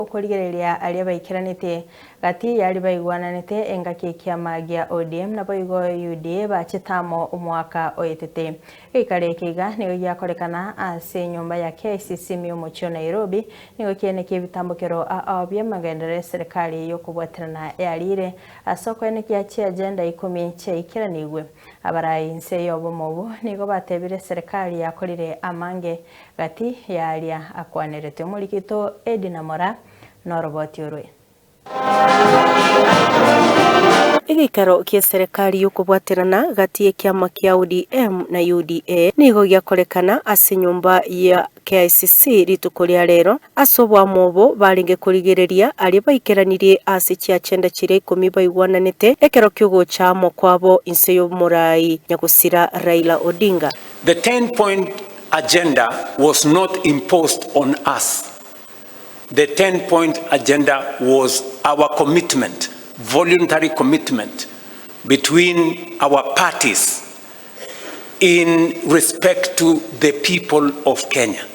okorigereria aria baikeranetie gati y'aria baigwananete engaki ekiama gia ODM naboigo UDA bachete amo omwaka oetete. Geikaro eke iga nigo giakorekana ase enyomba ya KICC ime y'omochie o Nairobi, nigo kianekia ebitambokero ao bi'amagenderero y'eserekari y'okobwaterana yarire ase okoenekia chiagenda ikomi chiaikeranigwe. Abarai inse y'obomo obwo nigo batebire eserekari yakorire amange gati y'aria akwaneretwe. Omorikito Edina Moraa noroboti orwe. Egeikaro gi'eserekari y'okobwaterana gati y'ekiama kia ODM na UDA nigo giakorekana ase enyomba ya KICC rituko ria rero ase oboamo obo barenge korigereria aria baikeranirie ase chiachenda chiria ikomi baigwananete ekero ki'ogocha amo kwabo inse y'omorai nyagosira Raila Odinga. The 10 point agenda was not imposed on us. The 10 point agenda was our commitment, voluntary commitment between our parties in respect to the people of Kenya.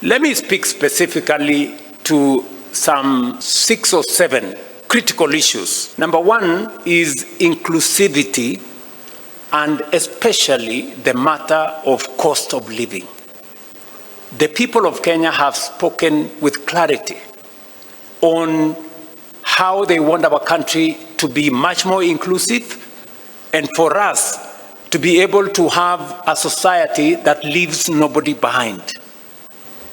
Let me speak specifically to some six or seven critical issues. Number one is inclusivity and especially the matter of cost of living. The people of Kenya have spoken with clarity on how they want our country to be much more inclusive and for us to be able to have a society that leaves nobody behind.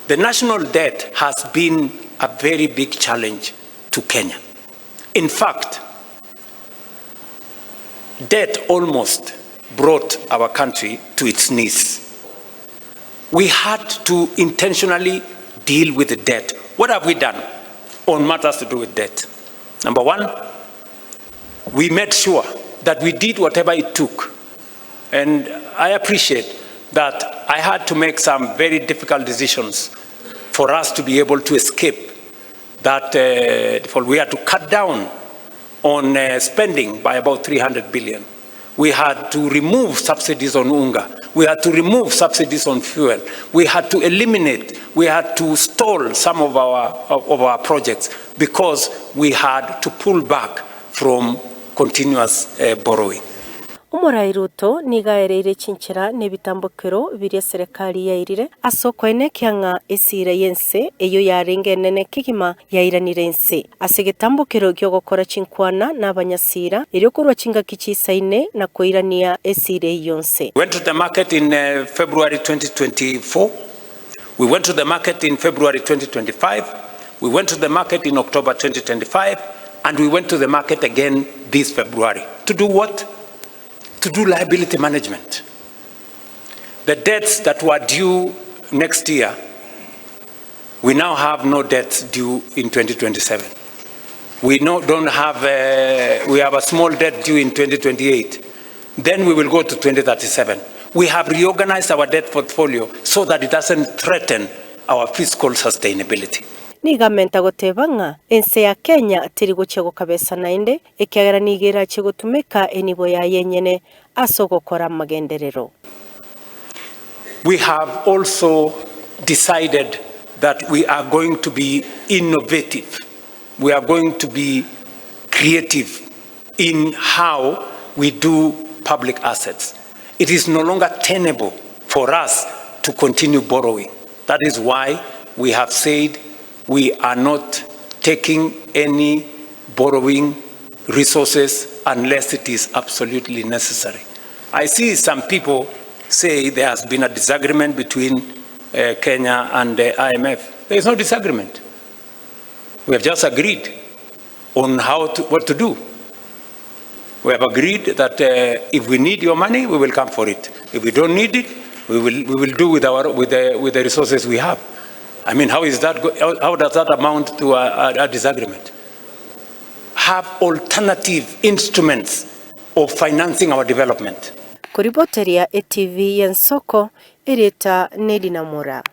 The national debt has been a very big challenge to Kenya. In fact, debt almost brought our country to its knees. We had to intentionally deal with the debt. What have we done on matters to do with debt? Number one, we made sure that we did whatever it took. And I appreciate that I had to make some very difficult decisions for us to be able to escape that default. We had to cut down on spending by about 300 billion. We had to remove subsidies on unga. We had to remove subsidies on fuel. We had to eliminate, we had to stall some of our projects because we had to pull back from continuous borrowing. Omorai Ruto nigo aereire chinchera na ebitambokero biria eserekari yairire ase okoenekia ng'a esira y'ense eyio yarenge enene kegima yairanire inse ase egetambokero gi'ogokora chinkwana na abanyasira erio korwa chingaki chisaine na koirania esira eyio nse. We went to the market in February 2024. We went to the market in February 2025. We went to the market in October 2025. And we went to the market again this February. To do what? To do liability management. The debts that were due next year, we now have no debts due in 2027. We no, don't have, we have a small debt due in 2028. Then we will go to 2037. We have reorganized our debt portfolio so that it doesn't threaten our fiscal sustainability. Nigo amenta goteba ng'a ense ya Kenya teri gochia gokabesa naende, ekiagera nigo erachie gotumeka enibo yaye enyene ase ogokora amagenderero. We have also decided that we are going to be innovative. We are going to be creative in how we do public assets. It is no longer tenable for us to continue borrowing. That is why we have said we are not taking any borrowing resources unless it is absolutely necessary. I see some people say there has been a disagreement between Kenya and the IMF. There is no disagreement. We have just agreed on what to do. We have agreed that if we need your money, we will come for it. If we don't need it, we will do with the resources we have. I mean, how does that amount to a disagreement? Have alternative instruments of financing our development. Koriboteria ETV y'ensoko ereta Nedina Mora.